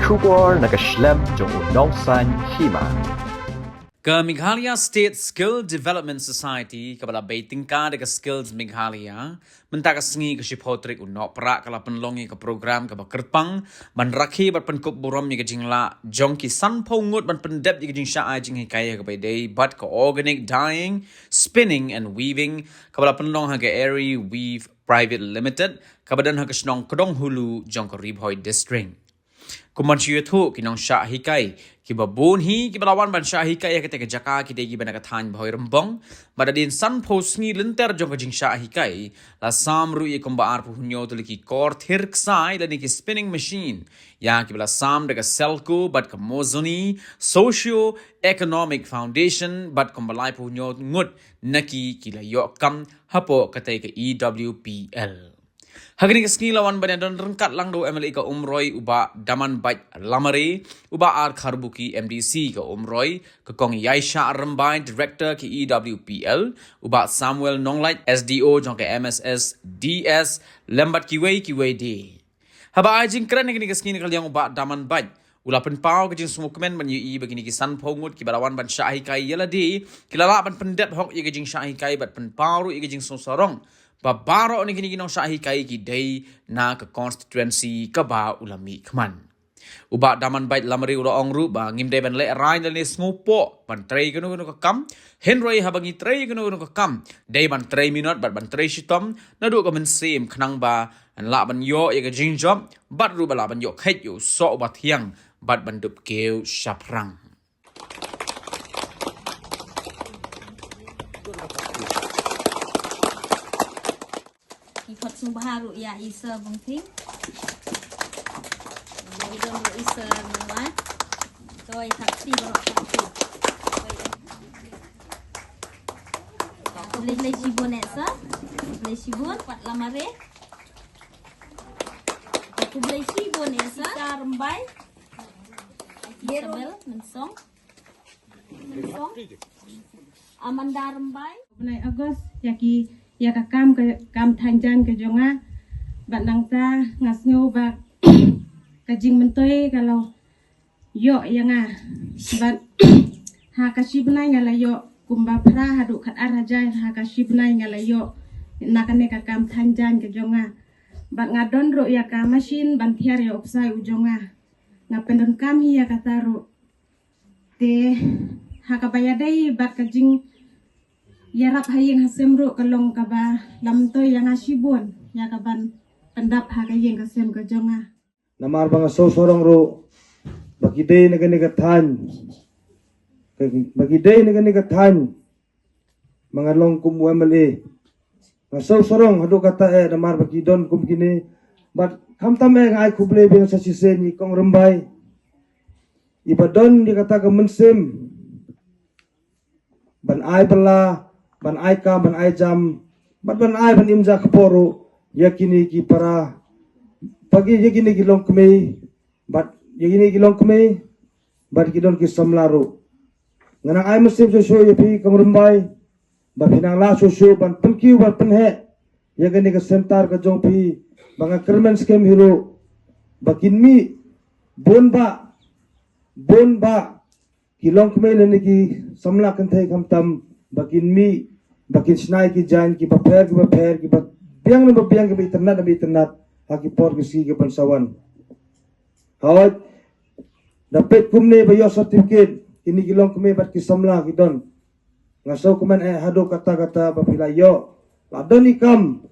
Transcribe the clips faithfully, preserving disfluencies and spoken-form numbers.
Khubor na ka shlem jong u nongsaiñ hima. Ka Meghalaya State Skill Development Society, kaba la bei tyngka da ka Skills Meghalaya, mynta ka sngi ka shiphew tarik u Nohprah ka la pynlong ïa ka program kaba kyrpang ban rakhe bad pynkup burom ïa ka jinglah jong ki sanphew ngut ban pyndep ïa ka jingshah ai jinghikai ha kaba ïadei bad ka organic dyeing, spinning and weaving, kaba la pynlong ha ka Airy Weave Private Limited, kaba don ha ka shnong Kdonghulu jong ka Ri Bhoi District. Kum ban shu ïathuh, ki nongshah hikai kiba bun hi kiba la wan ban shah hikai ha katei ka jaka ki dei kiba na ka thaiñ Bhoirymbong. Bad hadien sanphew sngi lynter jong ka jingshah hikai, la sam ruh ïa kumba arphew hynñiew tylli ki kor thir ksai lane ki spinning machine ïa kiba la sam da ka SELCO bad ka Mozoni Socio Economic Foundation, bad kumba laiphew hynñiew ngut na ki ki la ïoh kam hapoh katei ka E W P L. Ha kane ka sngi la wan ban ïadon ryngkat lang da u M L A ka Umroi u Bah Damanbait Lamare, u Bah R Kharbuki M D C ka Umroi, ka Kong Yaishah Rymbai Director ka E W P L, u Bah Samuel Nonglait S D O jong ka M S S D S, lem bad kiwei kiwei de. Haba ai jingkren ha kane ka sngi na ka liang u Bah Damanbait u la pynpaw ka jingsngewkmen ban ïohi ba kine ki sanphew ngut kiba la wan ban shah hikai ïa lade ki la lah ban pyndep hok ïa ka jingshah hikai bad pynpaw ruh ïa ka jingsngewsarong ba baroh na kine ki nongshah hikai ki dei na ka constituency kaba u la mihkhmat. U Bah Damanbait Lamare u la ong ruh ba ngim dei ban lehraiñ lane sngewpoh ban trei kano kano ka kam, hynrei haba ngi trei kano kano ka kam dei ban trei minot bad ban trei shitom naduh ka mynsiem khnang ba ngan lah ban ïoh ïa ka jingjop bad ruh ba lah ban ïoh kheit ïa u soh uba thiang bad ban dup kiew shaphrang. Ngi khot sngewbha ruh ïa i Sir Bongping. Ngi don ruh i Sir Nongwai. To i Sakti baroh Sakti. Khublei shibun eh Sir. Khublei shibun Pat Lamare. Khublei shibun eh Sir. Sir Rymbai. Isabel Mynsong. Mynsong. Amanda Rymbai. Bnai August ïa ki ïa ka kam ka kam thanjan ka jong nga. Bad nangta nga sngew ba ka jingmyntoi ka la ïoh ïa nga. Bad ha ka shi bnai nga la ïoh kumba phra haduh khatar hajar ha ka shi bnai nga la ïoh na kane ka kam thanjan ka jong nga. Bad nga don ruh ïa ka machine ban thiar ïa u psai u jong nga. Nga pyndonkam hi ïa kata ruh. Te ha kaba ïadei bad ka jingïarap ha ïing ha sem ruh ka long kaba la myntoi ïa nga shibun ïa kaban pyndap ha ka ïing ka sem ka jong nga. Namar ba nga sngewsarong ruh ba ki dei na kane ka thaiñ, ba ki dei na kane ka thaiñ ma nga long kum u M L A. Nga sngewsarong haduh katta eh namar ba ki don kum kine. Bad khamtam eh nga ai khublei biang sa shisien ïa i Kong Rymbai iba don ïa kata ka mynsiem ban ai bylla, ban ai kam, ban ai jam, bad ban ai ban im ja kpoh ruh ïa kine ki para, bad ïa kine ki longkmie, bad ïa kine ki longkmie bad ki don ki samla ruh. Nga nang ai mynsiem shuh shuh ïa phi Kong Rymbai ba phi nang lah shuh shuh ban pynkiew ban pynheh ïa kane ka center ka jong phi ba nga kyrmen skhem hi ruh ba kin mih bun bah, bun bah ki longkmie lane ki samla kynthei khamtam ba kin mih, ba kin shna ïa ki jaiñ kiba pher kiba pher, kiba biang ne ba biang, kiba itynnad ne ba itynnad ha ki por ki sngi kiban sa wan. Hooid, da peit kumne ba ïoh certificate kine ki longkmie bad ki samla ki don. Nga sngewkmen eh haduh katta katta ba phi la ïoh, la don i kam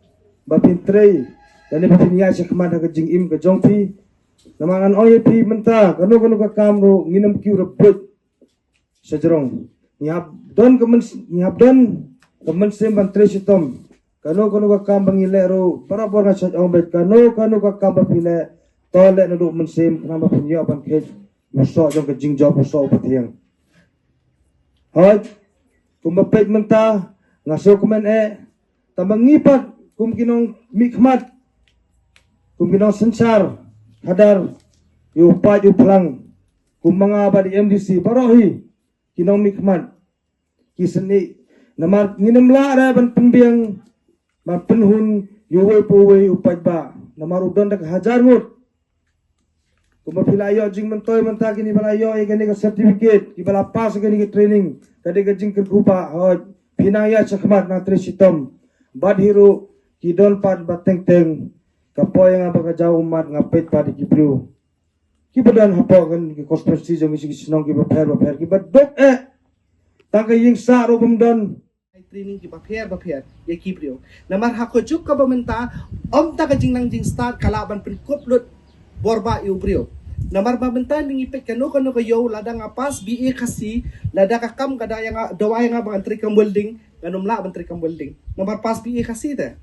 ba phin trei lane ba phin ïaid shakhmat ha ka jingim ka jong phi. Namar ngan ong ïa phi mynta kano kano ka kam ruh ngin ym kiew rep buit. Sa jrong ngi hap don ka myns-, ngi hap don ka mynsiem ban trei shitom. Kano kano ka kam ba ngi leh ruh, barabor nga shait ong beit, kano kano ka kam ba phi leh, to leh naduh mynsiem khnang ba phin ïoh ban kheit u soh jong ka jingjop, u soh uba thiang. Hooid, kumba peit mynta nga sngewkmen eh, tangba ngi pat kum ki nongmihkhmat, kum ki nongsynshar khadar ïa u paid u phlang, kum ma nga bad i M D C baroh hi ki nongmihkhmat ki sngewsih. Namar ngin ym lah re ban pynbiang ban pynhun ïa uwei pa uwei u paidbah namar u don da ka hajar ngut. Kumba phi la ïoh jingmyntoi mynta, kine ba la ïoh ïa kane ka certificate, kiba la pass ïa kane ka training, ka dei ka jingkyrkhu ba hoi, phi nang ïa shakhmat na trei shitom. Bad hi ruh ki don pat ba teng teng, ka poi ïa nga ba ka jaw ummat, nga peit pat ïa ki briew kiba don hapoh kane ka constituency jong ngi, ki shnong kiba pher ba pher, kiba duk eh tang ka ïing sah ruh bym don. Ai training kiba pher ba pher ïa ki briew. Namar ha ka juk kaba mynta, ym ta ka jingnang jingstad ka lah ban pynkup lut bor ba ïa u briew. Namar ba mynta ngi peit kano kano ka ïew, lada nga pass B A Khasi, lada ka kam ka da ïa nga, dawa ïa nga ba ngan trei kam welding, ngan ym lah ban trei kam welding. Namar pass B A Khasi te.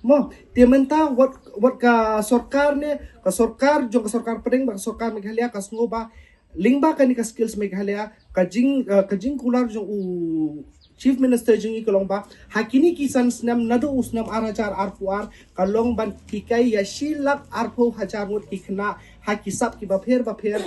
Mo, te mynta wat, wat ka sorkar ne, ka sorkar jong ka sorkar pdeng bad ka sorkar Meghalaya ka sngew ba lyngba kane ka Skills Meghalaya, ka jing, eh, ka jingkular jong u Chief Minister jong ngi ka long ba ha kine ki san snem, naduh u snem ar hajar arphew ar, ka long ban hikai ïa shi lak arphew hajar ngut ki khynnah ha ki sap kiba pher ba pher.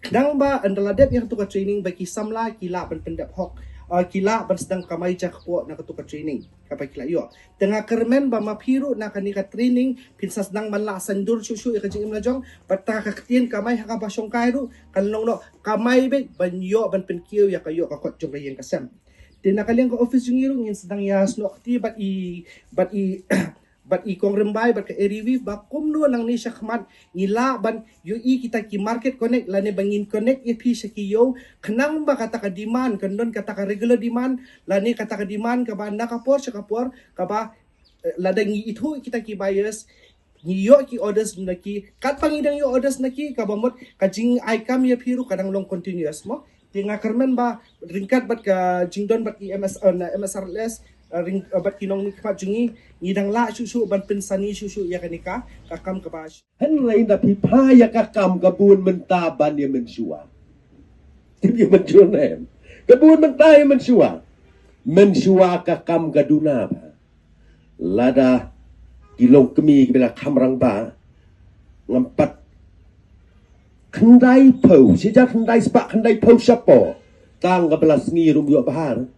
Khnang ba ynda la dep ïa katu ka training ba ki samla ki lah ban pyndep hok, eh, ki lah ban sdang kamai jakpoh na katu ka training kaba ki la ïoh. Te nga kyrmen ba ma phi ruh na kane ka training phin sa sdang ban lah saiñdur shuh shuh ïa ka jingim la jong, bad ta ka ktien kamai ha kaba shongkai ruh kan long noh kamai beit ban ïoh ban pynkiew ïa ka ïoh ka kot jong ka ïing ka sem. Te na ka liang ka office jong ngi ruh ngin sdang ïa snoh kti bad i, bad i bad i Kong Rymbai bad ka Area Weave ba kumno nangne shakhmat ngi lah ban ïohi kita ki market connect lane ba ngin connect ïa phi sha ki ïew, khnang ba kata ka demand kan don kata ka regular demand lane kata ka demand kaba na ka por sha ka por, kaba, eh, lada ngi ithuh kita ki buyers, ngi ïoh ki orders na ki, katba ngi dang ïoh orders na ki, kaba mut ka jingai kam ïa phi ruh ka dang long continuous mo. Te nga kyrmen ba ryngkat bad ka jingdon bad i M S, eh, na M S R L S, eh, ryng, eh, bad ki nongmihkhmat jong ngi, ngi dang lah shuh shuh ban pynsani shuh shuh ïa kane ka, ka kam kaba. Hynrei ynda phi phai ïa ka kam ka bun mynta ban ïa mynshuwa. Tip ïa mynshuwa ne em? Ka bun mynta ïa mynshuwa. Mynshuwa ka kam ka duna ba. Lada ki longkmie kiba la kham rangbah, ngam pat khyndai phew, shi hajar khyndai spah khyndai phew shapoh, tang kaba la sngi ruh ym ïoh bha.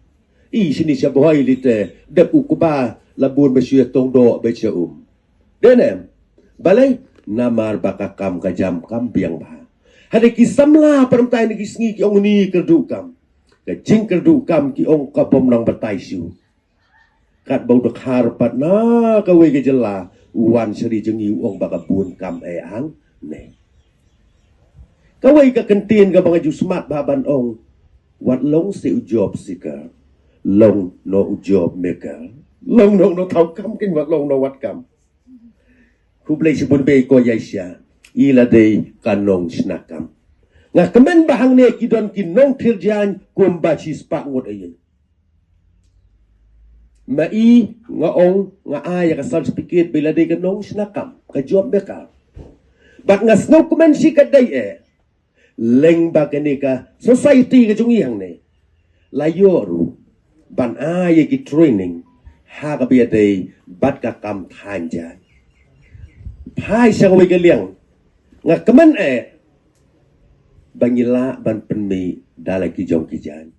I shini sha Bhoi lite, dep u kba la bun ba shu ïa tong doh ba sha um. Dei ne em? Balei? Namar ba ka kam ka jam kam biang bha. Hynrei ki samla pat mynta ïa kine ki sngi ki ong ni kyrduh kam. Ka jingkyrduh kam ki ong ka bym nang batai shuh. Katba u dkhar pat na kawei ka jylla u wan sha ri jong ngi u ong ba ka bun kam eh hangne. Kawei ka kyntien kaba nga ju smat bha ban ong, wat long seh u job seeker, long noh u job maker. Long noh noh thaw kam, kin wat long noh wat kam. Khublei shibun bha ko Aisha, i la dei ka nongshna kam. Nga kmen ba hangne ki don ki nongthir jaiñ kumba shispah ngut aïu. Ma i nga ong nga ai ïa ka certificate ba i la dei ka nongshna kam, ka job maker. Bad nga sngewkmen shi ka dei eh. Lyngba kane ka society ka jong i hangne, la ïoh ruh ban ai ïa ki training ha kaba ïadei bad ka kam thaiñ jaiñ. Phai sha kawei ka liang, nga kmen eh ba ngi lah ban pynmih da la ki jong ki jaiñ.